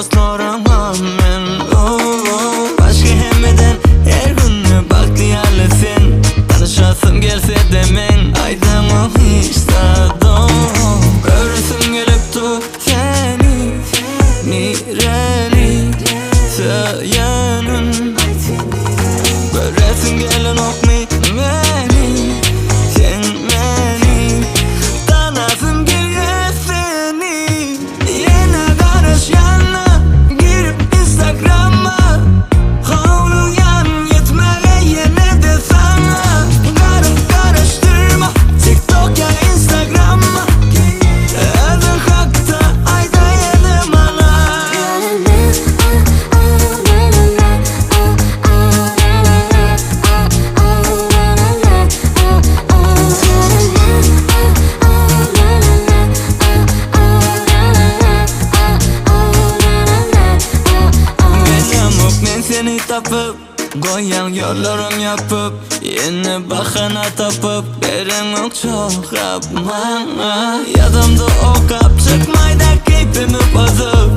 Dostlaryňam men Başga hemmeden her günde bagtly ýaly sen Tanyşasym gelse-de meň aýdaňok hiç zat Göresim gelip dur seni Nireli söýenim Göresiň gelenokmy meni Sen meni Tanasym gelýär seni Ýene garaşýanna girip instagrama Howlugýan ýetmäge ýene-de saňa Garyp garaşdyrma tiktok ýa instagrama Özüň hakda aýda ýene maňa. Gelemok men seni tapyp Goýýaň ýollarym ýapyp Ýene bahana tapyp Bereňok jogap maňa Ýazamda okap Çykmaýda keýpimi bozup.